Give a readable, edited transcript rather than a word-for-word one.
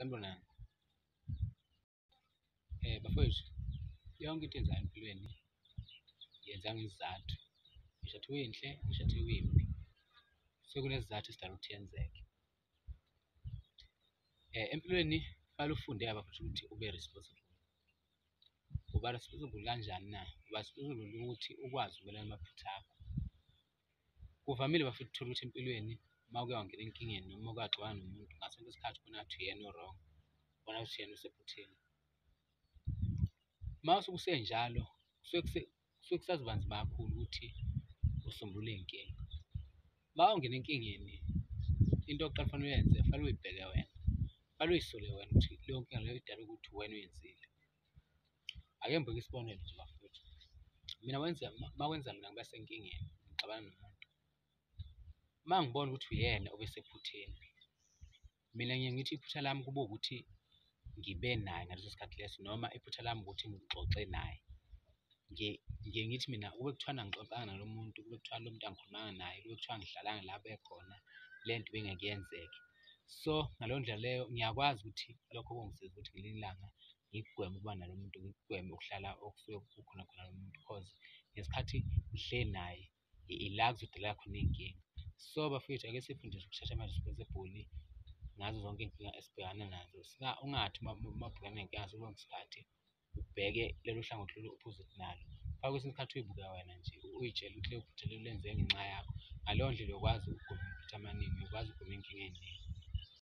Sanibonani. Bafowethu, yonke into enzayo empilweni yenza ngesizathu, ngisho kuthiwa inhle, ngisho kuthiwa imbi, kusuke kunesizathu esidala ukuthi yenzeke. Empilweni kufanele ufunde-ke bafethu ukuthi ube responsible. Uba responsible kanjani na? Uba responsible ukuthi ukwazi ukumelana namaphutha akho. Kuvamile bafethu uthole ukuthi empilweni uma uke wangena enkingeni noma uke waxabana nomuntu ngaso sonke isikhathi ubona ngathi uyena o-wrong, ubona ngathi uyena osephutheni. Uma kusuke kusenjalo kusuke kusuke kusazoba nzima kakhulu ukuthi usombulule iy'nkinga. Uma ungena enkingeni, into yokuqala okufanele uyenze kufanele uy'bheke wena, kufanele uy'sole wena ukuthi leyo nkinga leyo idalwe ukuthi uwena oyenzile. Ake ngibeke isibonelo nje bafowethu, mina wenza uma kwenza mina ngiba senkingeni ngixabana nomuntu, uma ngibona ukuthi uyena obesephutheni, mina ngiye ngithi iphutha lami kube ukuthi ngibe naye ngaleso sikhathi leso noma iphutha lami ukuthi ngixoxe naye. Ngiye ngithi mina ukube kuthiwa angixoxanga nalo muntu, kube kuthiwa lo muntu angikhulumanga naye, kube kuthiwa angihlalanga la abekhona, le nto ibingeke yenzeke. So, ngaleyo ndlela leyo ngiyakwazi ukuthi lokho kungisiza ukuthi ngelinye ilanga ngikugweme ukuba nalo muntu, ngikugweme ukuhlala okusuke kukhona khona lo muntu cause ngesikhathi ngihleli naye ila kuzodaleka khona iy'nkinga. So, bafowethu, ake sifundiswe ukuthatha ama-responsible ngazo zonke iy'nkinga esibhekana nazo. Ungathi uma ubhekana ney'nkinga ngaso sonke isikhathi ubheke lolu hlangothi lolu opposite nalo. Faka kwesinye isikhathi uy'buke wena nje, uy'tshele ukuthi lelo phutha lelo lenzeke ngenxa yakho. Ngaleyo ndlela uyokwazi ukugwema amaphutha amaningi, uyokwazi ukugwema iy'nkinga ey'ningi.